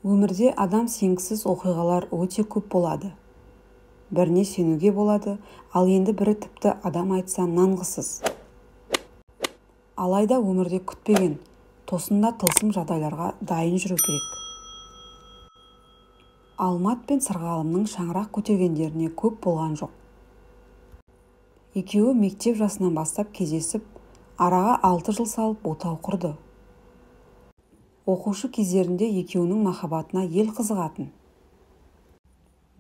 Өмірде адам сенгісіз оқиғалар өте көп болады. Біріне сенуге болады, ал енді бірі тіпті адам айтса нанғысыз. Алайда өмірде күтпеген, тосында тылсым жағдайларға дайын жүру керек. Алмат пен Сырғалымның шаңырақ көтергендеріне көп болған жоқ. Екеуі мектеп жасынан бастап кездесіп, араға 6 жыл салып отау құрды. Оқушы кездерінде екеуінің махаббатына ел қызығатын.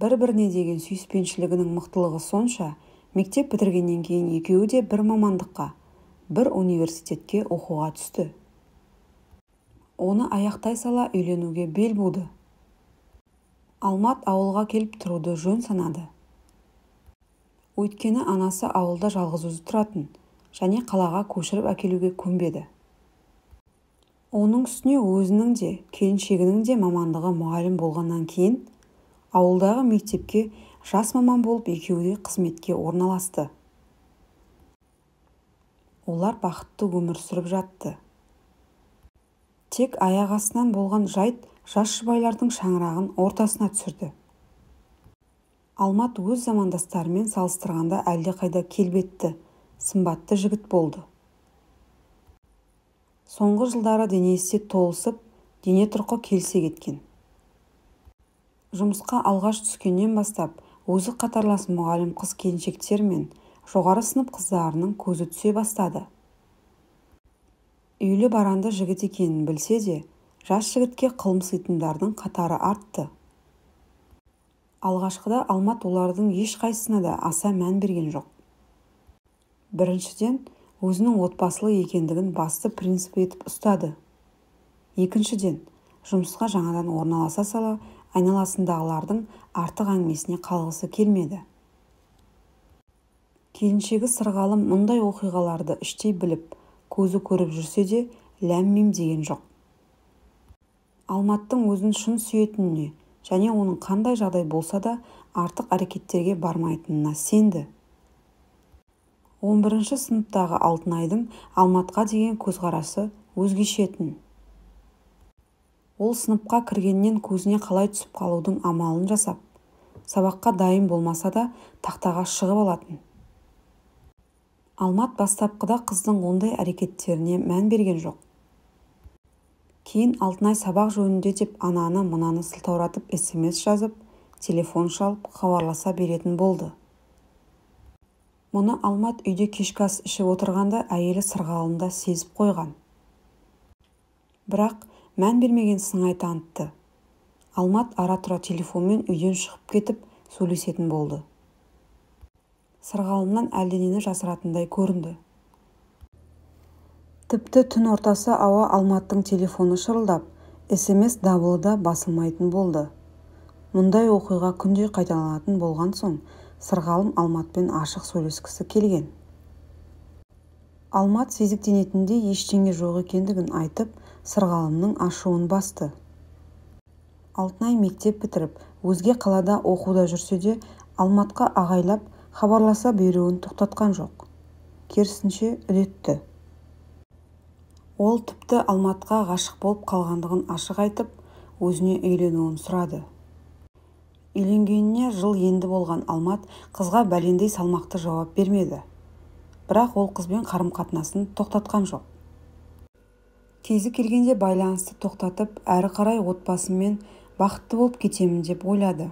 Бір-біріне деген сүйіспеншілігінің мықтылығы сонша, мектеп бітіргеннен кейін екеуі де бір мамандыққа, бір университетке оқуға түсті. Оны аяқтай сала үйленуге бел буды. Алмат ауылға келіп тұруды жөн санады. Өйткені анасы ауылда жалғыз өзі тұратын және қалаға көшіріп әкелуге көнбеді. Оның үстіне өзінің де, келіншегінің де мамандығы мұғалім болғаннан кейін, ауылдағы мектепке жас маман болып екеуі де қызметке орналасты. Олар бақытты өмір сүріп жатты. Тек аяқ астынан болған жайт жас жұбайлардың шаңырағын ортасына түсірді. Алмат өз замандастарымен салыстырғанда әлдеқайда келбетті, сымбатты жігіт болды. Соңғы жылдары денесі де толысып, дене тұрқы келісе кеткен. Жұмысқа алғаш түскеннен бастап, өзі қатарлас мұғалім қыз-келіншектер мен жоғары сынып қыздарының көзі түсе бастады. Үйлі баранды жігіт екенін білсе де, жас жігітке қылымситындардың қатары артты. Алғашқыда Алмат олардың ешқайсысына да аса мән берген жоқ. Біріншіден, өзінің отбасылы екендігін басты принцип етіп ұстады. Екіншіден, жұмысқа жаңадан орналаса сала айналасындағылардың артық әңгімесіне қалғысы келмеді. Келіншегі Сырғалым мұндай оқиғаларды іштей біліп, көзі көріп жүрсе де ләм-мим деген жоқ. Алматтың өзін шын сүйетініне және оның қандай жағдай болса да артық әрекеттерге бармайтынына сенді. 11 сыныптағы Алтынайдың Алматқа деген көзқарасы өзгеше-тін. Ол сыныпқа кіргеннен көзіне қалай түсіп қалудың амалын жасап, сабаққа дайын болмаса да тақтаға шығып алатын. Алмат бастапқыда қыздың ондай әрекеттеріне мән берген жоқ. Кейін Алтынай сабақ жөнінде деп ананы-мынаны сылтауратып СМС жазып, телефон шалып, хабарласа беретін болды. Мұны Алмат үйде кешкі ас ішіп отырғанда әйелі Сырғалым да сезіп қойған. Бірақ мән бермеген сыңай танытты. Алмат ара-тұра телефонмен үйден шығып кетіп сөйлесетін болды. Сырғалымнан әлденені жасыратындай көрінді. Тіпті түн ортасы ауа Алматтың телефоны шырылдап, СМС дабылы да басылмайтын болды. Мұндай оқиға күнде қайталанатын болған соң, Сырғалым Алматпен ашық сөйлескісі келген. Алмат сезіктенетіндей ештеңе жоқ екендігін айтып, Сырғалымның ашуын басты. Алтынай мектеп бітіріп, өзге қалада оқуда жүрсе де, Алматқа ағайлап хабарласа беруін тоқтатқан жоқ. Керісінше үдетті. Ол тіпті Алматқа ғашық болып қалғандығын ашық айтып, өзіне үйленуін сұрады. Үйленгеніне жыл енді болған Алмат қызға бәлендей салмақты жауап бермеді. Бірақ ол қызбен қарым-қатынасын тоқтатқан жоқ. Кезі келгенде байланысты тоқтатып, әрі қарай отбасыммен бақытты болып кетемін деп ойлады.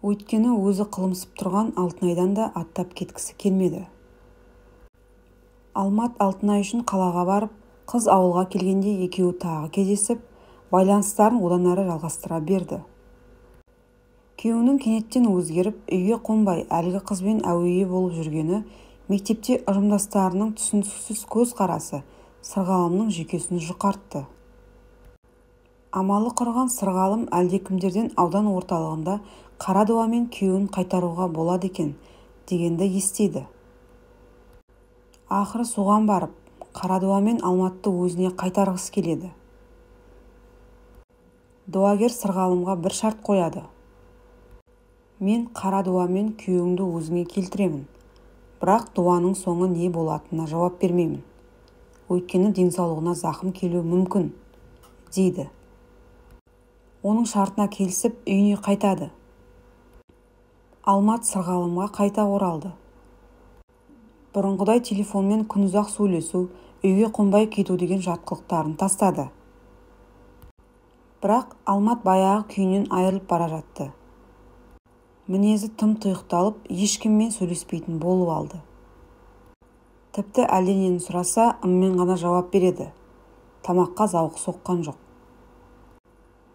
Өйткені өзі қылымсып тұрған Алтынайдан да аттап кеткісі келмеді. Алмат Алтынай үшін қалаға барып, қыз ауылға келгенде екеуі тағы кездесіп, байланыстарын одан әрі жалғастыра берді. Күйеуінің кенеттен өзгеріп, үйге қонбай әлгі қызбен әуейі болып жүргені, мектепте ұжымдастарының түсініксіз көзқарасы Сырғалымның жүйкесін жұқартты. Амалы құрған Сырғалым әлдекімдерден аудан орталығында қара дуамен күйеуін қайтаруға болады екен дегенді естиді. Ақыры соған барып, қара дуамен Алматты өзіне қайтарғысы келеді. Дуагер Сырғалымға бір шарт қояды. Мен қара дуамен күйеуіңді өзіңе келтіремін, бірақ дуаның соңы не болатынына жауап бермеймін. Өйткені денсаулығына зақым келуі мүмкін, дейді. Оның шартына келісіп, үйіне қайтады. Алмат Сырғалымға қайта оралды. Бұрынғыдай телефонмен күнұзақ сөйлесу, үйге қонбай кету деген жат қылықтарын тастады. Бірақ Алмат баяғы күйінен айырылып бара жатты. Мінезі тым тұйықталып, ешкіммен сөйлеспейтін болып алды. Тіпті әлденені сұраса, ыммен ғана жауап береді. Тамаққа зауқы соққан жоқ.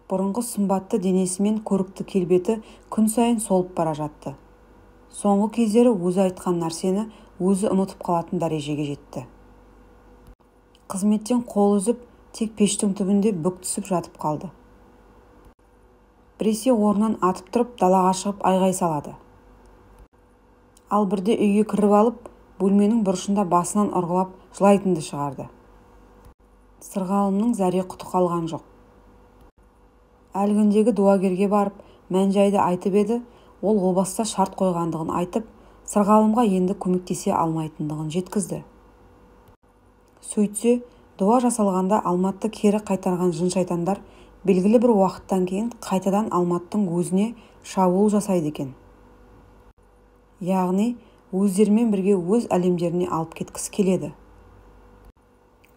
Бұрынғы сымбатты денесі мен көрікті келбеті күн сайын солып бара жатты. Соңғы кездері өзі айтқан нәрсені өзі ұмытып қалатын дәрежеге жетті. Қызметтен қол үзіп, тек пештің түбінде бүк түсіп жатып қалды. Біресе орнынан атып тұрып, далаға шығып айғай салады. Ал бірде үйге кіріп алып, бөлменің бұрышында басынан ұрғылап жылайтынды шығарды. Сырғалымның зәре құты қалған жоқ. Әлгіндегі дуагерге барып, мән-жайды айтып еді, ол о баста шарт қойғандығын айтып, Сырғалымға енді көмектесе алмайтындығын жеткізді. Сөйтсе, дуа жасалғанда Алматты кері қайтарған жын-шайтандар белгілі бір уақыттан кейін қайтадан Алматтың өзіне шабуыл жасайды екен. Яғни, өздерімен бірге өз әлемдеріне алып кеткісі келеді.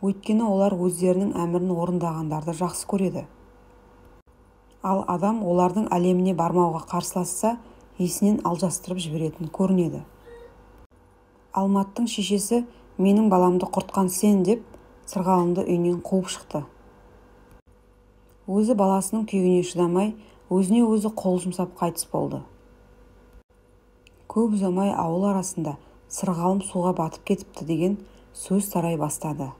Өйткені олар өздерінің әмірін орындағандарды жақсы көреді. Ал адам олардың әлеміне бармауға қарсыласса, есінен алжастырып жіберетін көрінеді. Алматтың шешесі менің баламды құртқан сен деп Сырғалымды үйінен қуып шықты. Өзі баласының күйігіне шыдамай, өзіне өзі қол жұмсап қайтыс болды. Көп ұзамай ауыл арасында Сырғалым суға батып кетіпті деген сөз тарай бастады.